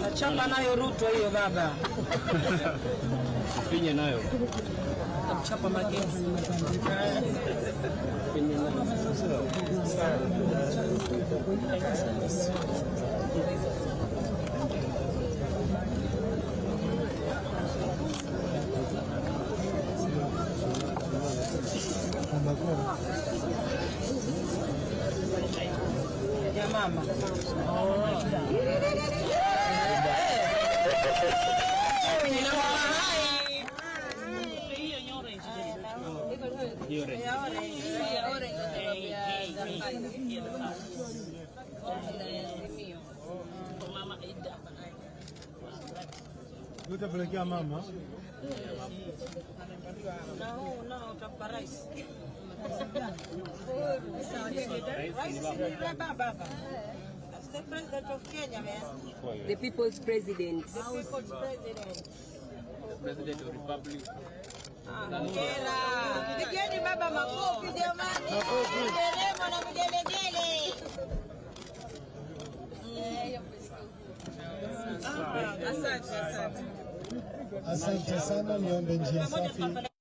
Nachapa nayo Ruto hiyo baba. Finye nayo. Chapa magezi. Finye nayo. Ya mama. Hiyo orange. Utapelekea mama. Na huu nao utampa rais. Rais ni baba baba. That's the president of Kenya, man. The people's president. The people's president. President of Republic. Hongera. Pigeni baba makofi jamani. Nderemo na vigelegele. Asante, asante. Asante sana, niombe njia safi.